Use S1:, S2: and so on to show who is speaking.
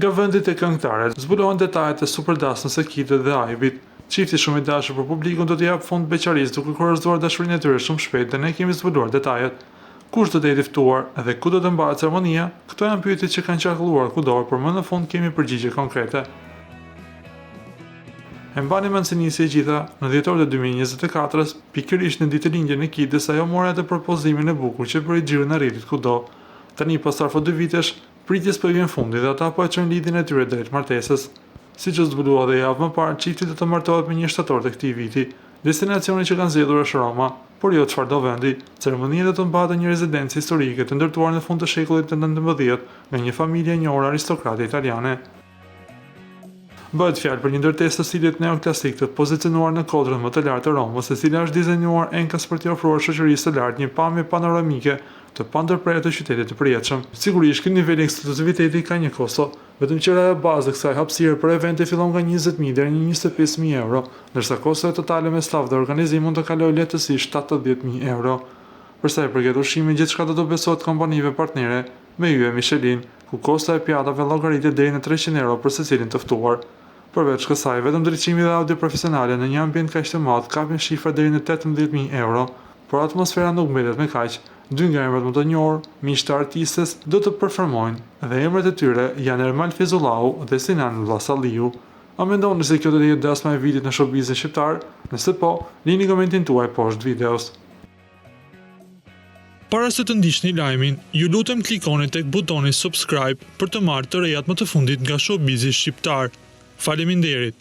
S1: Nga vendi te këngëtaret, zbulohen detajet e superdasmës së Kidës dhe Aibit. Çifti shumë i dashur për publikun do t'i japë fund beqarisë duke kurorëzuar dashurinë e tyre shumë shpejt dhe ne kemi zbuluar detajet. Kush do të jetë i ftuar dhe ku do të mbahet ceremonia? Këto janë pyetjet që kanë qarkulluar kudo, por më në fund kemi përgjigje konkrete. E mbani mend si nisi e gjitha? Në dhjetor të 2024-s, pikërisht në ditëlindjen e Kidës, ajo mori atë propozimin e bukur që bëri xhiron e rrjetit kudo. Tani pas afro dy vitesh, pritjes po i vjen fundi dhe ata po e çojnë lidhjen e tyre drejt martesës. Siç u zbulua dhe javë më parë, çifti do të martohet më një shtator të këtij viti. Destinacioni që kanë zgjedhur është Roma, por jo çfarëdo vendi. Ceremonia do të mbahet në një rezidencë historike të ndërtuar në fund të shekullit të 19 nga një familje e njohur aristokrate italiane. Bëhet fjalë për një ndërtesë të stilit neoklasik të pozicionuar në kodrën më të lartë të Romës, e cila është dizajnuar enkas për t'i ofruar shoqërisë së lartë një pamje panoramike të pandërprerë të qytetit të përjetshëm. Sigurisht, ky nivel ekskluziviteti ka një kosto. Vetëm qiraja bazë e kësaj hapësire për evente fillon nga 20.000 deri në 25.000 euro, ndërsa kostoja totale me staf dhe organizim mund të kalojë lehtësisht 70.000 euro. Për sa i përket ushqimit, gjithçka do t'u besohet kompanive partnere me yje Michelin, ku kostoja e pjatave llogaritet deri në 300 euro për secilin të ftuar. Përveç kësaj, vetëm ndriçimi dhe audio profesionale në një ambient kaq të madh kapin shifra deri në 18.000 euro. Por atmosfera nuk mbetet me kaq. Dy nga emrat më të njohur, miq të artistes, do të performojnë, dhe emrat e tyre janë Ermal Fejzullahu dhe Sinan Vllasalliu. A mendoni se kjo do të jetë dasma e vitit në showbizin shqiptar? Nëse po, lini komentin tuaj poshtë videos. Para se të ndiqni lajmin, ju lutem klikoni tek butoni subscribe për të marrë të rejat më të fundit nga showbizi shqiptar. Faleminderit!